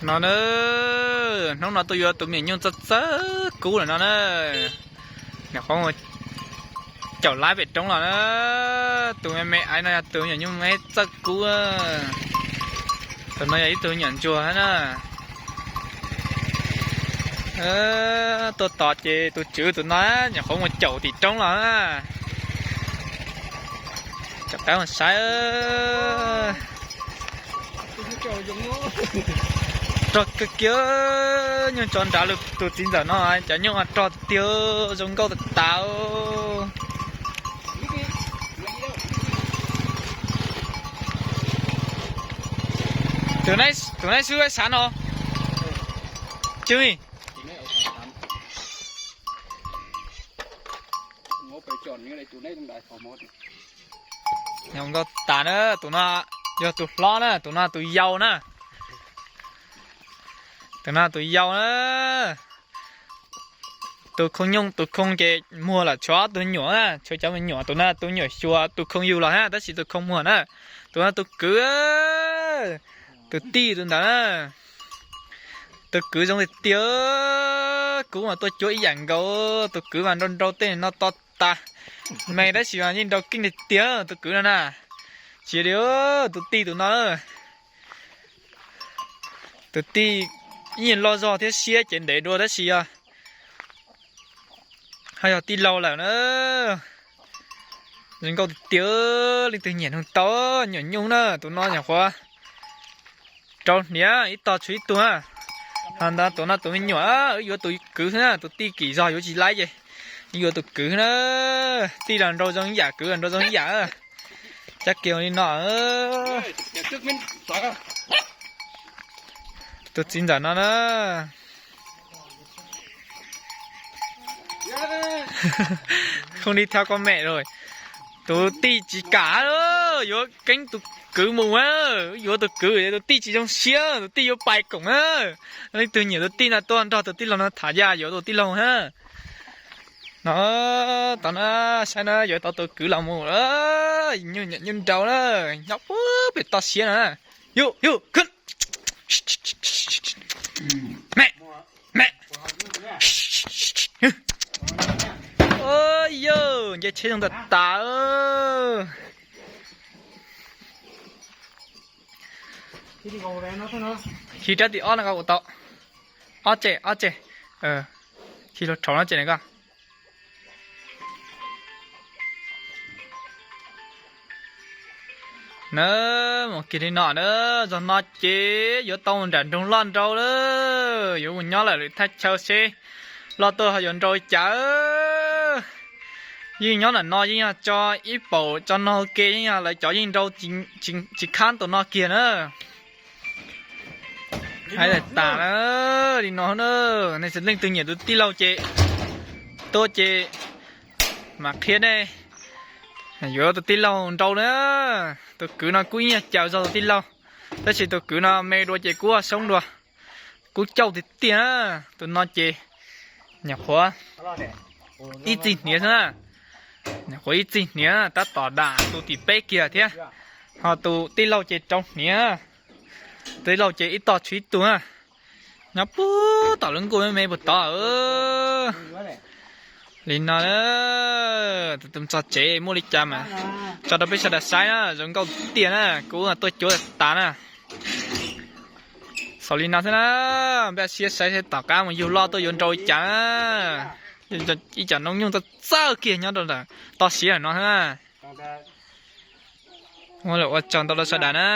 No na, hnub no tuaj yuav tus me nyuam nyuj txawj txawj kub lawm no na. Nyuam qhuav mus caum lab pem roob los na. Tus me me aiv no yog tus me nyuam nyuj me txawj kub. Tus no yog ib tug nyuam ntsuag na. Tuaj tos ces tus tswv tus no nyuam qhuav mus caum tim roob los na. Caum qab mus saib. Rog kawg kiag, nyuj tso nrad lug tus txiv ntxawm no cov nyuj rog tiag, zoo nkauj tas tas. Tus neb xwb sav no. Tswv, zoo nkauj tas na, tus no yog tus hlob na, tus no tus yau na. Tus no tus yau na. Tus khoo nyuj tus khoo ces muag lawm tshuav ob tug nyuam na, tshuav cov me nyuam, tus no tus nyuam xyuas tus khoo yug los na, tab sis tus khoo muag na. Tus no tus kwv, tus tij tus ntawd na. Tus kwv zoo tiag tiag, kub mas tuaj cuab ib yam nkaus, tus kwv mas nrau nrau tej no to tas, me tab sis mas yeej nrau keej tiag tiag tus kwv no na. Tsis li tus tij tus no. Tus tij ib nyuag loj zog thiab siab ces ntev dua tab sis yog, ho yog tij laug lawm na. Zoo nkauj tiag tiag, leej twg nyiam nug tau, nyuam nyuj na, tus no nyuam qhuav rau hniav ib tog tshuav ib tug na. Ho ntawd tus no tus me nyuam, wb yuav tus kwv xwb na, tus tij kim zog yuav tsis laib ces yuav tus kwv na. Tij los nrau zoo ib yam, kwv los nrau zoo ib yam. Cab kiag li no. Tus txiv ntxawm no na. Không đi theo con mẹ rồi. Tus tij tsis kam, yuav keeb tus kwv mus, yuav tus kwv, tus tij tsis zoo siab, tus tij yuav pais koom na. Leej twg nyiam tus tij no tuaj nrog tus tij laug no tham yam yuav tus tij laug na. No, tau na, saib na, yuav tau tus kwv los mus, nyuj nrau na, nyob puag pem toj siab no na. Yus, yus, me, me. Yog nce tsheb zoo tas tas. Khi rab tim ob no koj ua tau. Ob tseg, ob tseg. Khi hluas rhaum no tseg na koj. Na, mus kiag li no na, zog no ces yuav tau nram nroog loj nrau lawm, yuav mus nyob lawm lwm thaj chaw seb loj tuaj ho yuav nrau li cas. Yeej nyob ntawm no yeej yog tso ib paum tso nog ua ke, yeej yog lawv cov yeej nrau tsis khab tus no kiag na. Hais tas na, li no na, nej leej twg nyiam tus tij laug ces tuaj ces mam qhia nej yuav tus tij laug nrau na. Tus kwv no kuj ib nyuag caws zog tus tij laug, tab sis tus kwv no me dua ces kuj soob dua, kuj cauj tiag tiag na. Tus no ces nyuam qhuav ib txij hniav xwb na, nyuam qhuav ib txij hniav tab tom dam tus tim peb kiag thiab, ho tus tij laug ces rau hniav, tij laug ces ib tog tshuav ib tug na. Nyob puag tom lub nkuj me me puag tod. Li no, tus txog tsev muaj li cas mas tso rau peb sawv daws saib na, zoo nkauj tiag na, kuv tuaj cuab tas na. Xaus li no xwb na, npaj siab saib seb tom qab mus yug loj tuaj yuav nrau li cas na. Ib co nooj nyuj txawj txawj kiag nyob rau ntawm toj siab no xwb na. Muaj lus ua tsaug ntau rau sawv daws na.